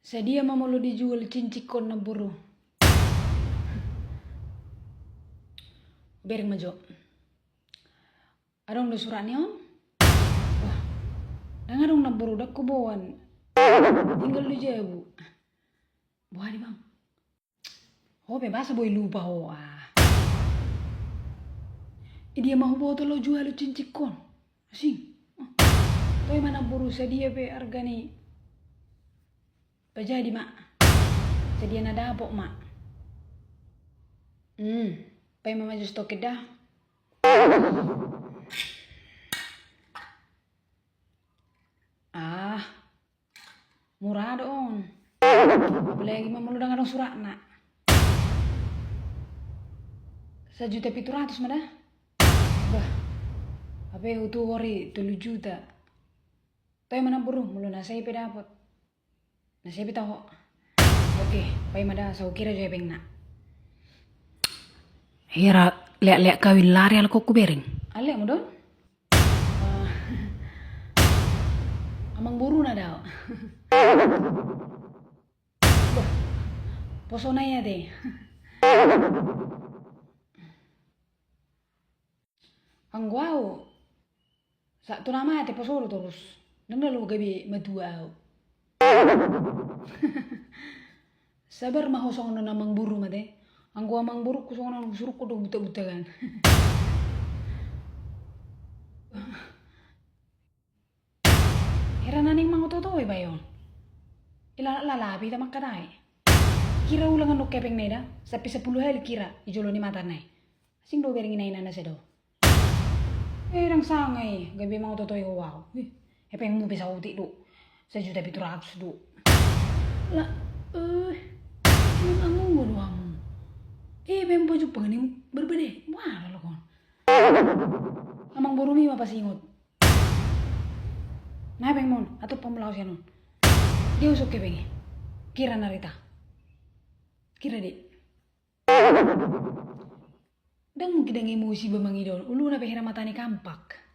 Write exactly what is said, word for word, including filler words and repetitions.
Sadia ma molo dijual cincin on, namboru? Bereng ma jo. Adong do surat ni on? Wah, ndang adong, namboru, ndang huboan. Tinggal di jabu. Boha do, Bang? Ho pe boasa boi lupa ho, ah. Idia ma huboto laho jual cincin on? Asing. Toe ma, namboru, sadia pe arga ni pajadi ma. Sadia na dapot ma. Hmm, paima ma jo stok da. Ah, mura do on. Apalagi ma molo ndang adong suratna. Sajuta pitu ratus ma da. Bah, hape hutuhor i tolu juta. Toe ma, namboru, molo na sai pe dapot. Na sai pe taho. Oke, paima da, asa hukira jo hepengna. Hira leak-leak kawin lari alkon hubereng. Alek ma do on. Ah, amangboruna do. Bah, posona i ate. Anggo au, sahat tu na mate poso do torus. Ndang na laho gabe matua au. Sabar ma ho songon on, amangboru, mate. Anggo amangborungku songon on, husurukkon do butak-butakan. Hira naeng mangoto-oto iba on. Ilala-lala pe hita mangkatai. Kira ulang annon hepengna i da, sampe sampulu hali kira i jolo ni matana i. Asing do hubereng ina-ina na sada. Eh, ndang sanga i, gabe mangoto-oto i ho au. Ih, hepengmu pe saotik do. Sajuta pitu ratus do. La, eh, memang ungo do hamu. Eh, hepengmu pajumpang ni berbeda. Wah, lalu kon. Amangborumi ma pasingot. Na hepengmu on, atau pamulaho sian on. Dia usuk hepeng i. Kira na rita. Kira di. Ndang mungkin ndang emosi iba mangido on. Uluna pe hira matana i kampak.